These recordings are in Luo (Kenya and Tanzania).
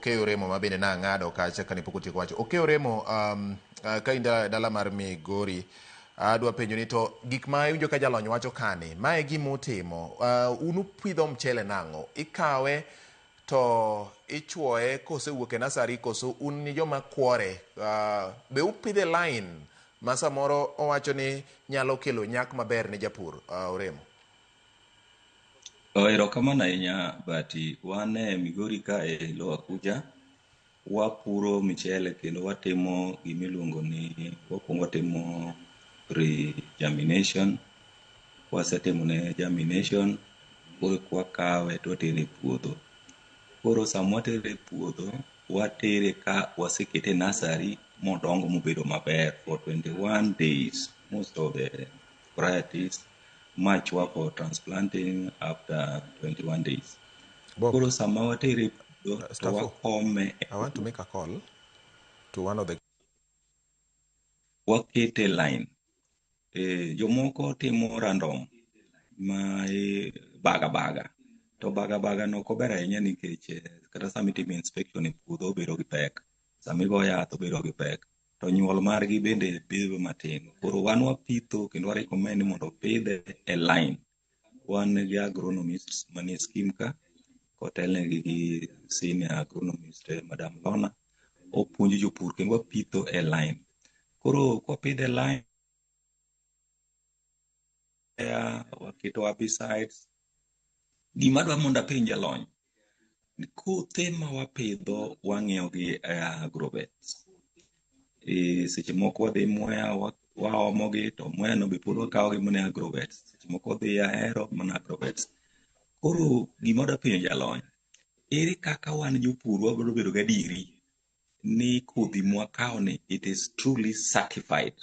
Okeyo Remo ma bende nang'ado kacha kane pok otieko wacho. Okeyo Remo, ka in dala mar Migori, adwa penjo ni to gik ma iwinjo ka jalony wacho kani, mae gima utimo, un upidho mchele nang'o? Ikawe to ichuoye kosewuok e nasari koso un ni joma kwore? Be upidhe line ma samoro owacho ni nyalo kelo nyak maber ne japur, Oremo? Oh, erokamano ahinya Bati. Wan e Migori kae Lower Kuja, wapuro michele kendo watimo gimiluongo ni wakwongo watimo pre-germination. Wasetimo ne germination, koro kwakawe to watere e puodho. Koro sama watere e puodho, watere ka wasekete e nursery modongo mobedo maber for 21 days. Most of the varieties mature for transplanting after 21 days. Bob, Koro sama watere e puodho to Staffo, wakome I want to make a call to one of the wakete line. Jomoko timo random ma baga baga. To baga baga no ok ober ahinya nikech kata sama itimo inspection e puodho obedo gi pek. Sama igo yath obedo gi pek. To nyuol margi bende bedo matin. Koro wan wapitho kendo wa recommend ni mondo opidhe e line. Wan gi agronomists manie scheme ka kotelnegi gi senior agronomist Madam Lona opuonjo jopur kendo wapitho e line. Koro kwapidho e line waketo herbicides. Gima adwa mondo apenj jalony ni kothe ma wapidho wang'iyo gi e agrovets. Seche moko wadhi Mwea waomo gi to Mwea no be pod wakawo gi mana e agrovets. Seche moko wadhi Ahero mana agrovets. Koro gima adwa penjo jalony, ere kaka wan jopur wabiro bedo gadieri ni kodhi mwakawo ni it is truly certified.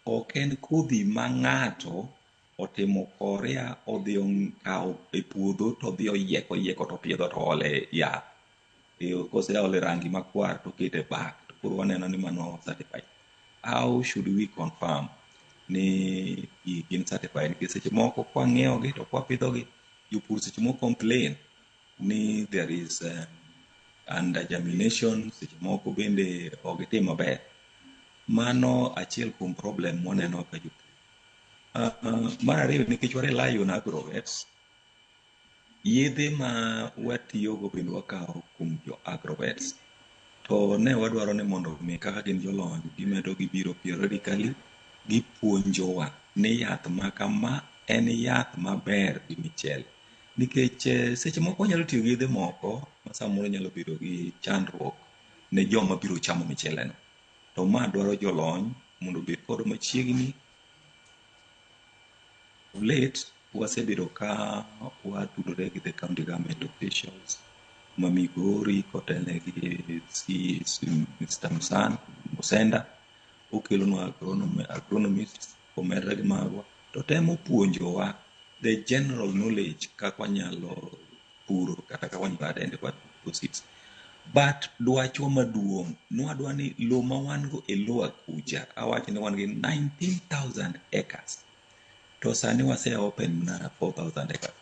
Ok en kodhi ma ng'ato otimo korea odhi okawo e puodho to odhi oyieko oyieko to opiedho to oole yath. Koseole rangi makwar to okete e bag to koro waneno ni mano certified. How should we confirm ni gin certified? Nikech seche moko kwang'iewo gi to kwapidho gi, jopur seche moko complain ni there is under germination, seche moko bende ok gitim maber. Mano achiel kuom problem mwaneno ka jopur. Mar ariyo nikech wa rely on agrovets, yedhe ma watiyogo bende wakawo kuom jo agrovets. To ne wadwaro ni mondo mi kaka gin jolony gimedo gibiro periodically gipuonjowa ni yath ma kama en yath maber gi michele. Nikech seche moko wanyalo tiyo gi yedhe moko ma samoro nyalo bedo gi chandruok ne joma biro chamo michele no. To ma dwaro jolony mondo obed kodwa machiegni. Late wasebedo ka watudore gi the county government officials ma Migori kotelnegi gi Mr. Musenda okelonwa agronomists omedre gi magwa to temo puonjowa the general knowledge kaka wanyalo puro kata kaka wanyalo identify seeds. But dwachwa maduong' nwadwa ni lowo ma wan go e Lower Kuja awach ni wan gi 19,000 acres to sani wase open mana 4,000 acres.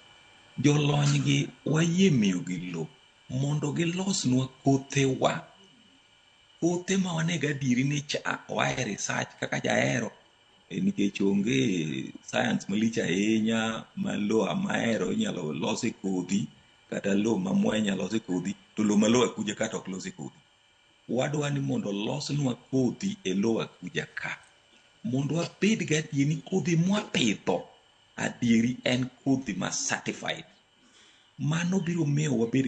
Jolony gi wayie miyogi lowo mondo gilosnwa kothewa. Kothe ma wane gadieri ni cha oa e research kaka jahero nikech onge science malich ahinya ma lowo mahero inyalo lose kodhi kata lowo ma Mwea inyalo lose kodhi to lowo ma Lower Kuja ka to ok lose kodhi. Wadwa ni mondo olosnwa kodhi e Lower Kuja ka mondo wabed gadieri ni kodhi mwapidho adieri en kodhi ma certified. Mano biro miyo wabed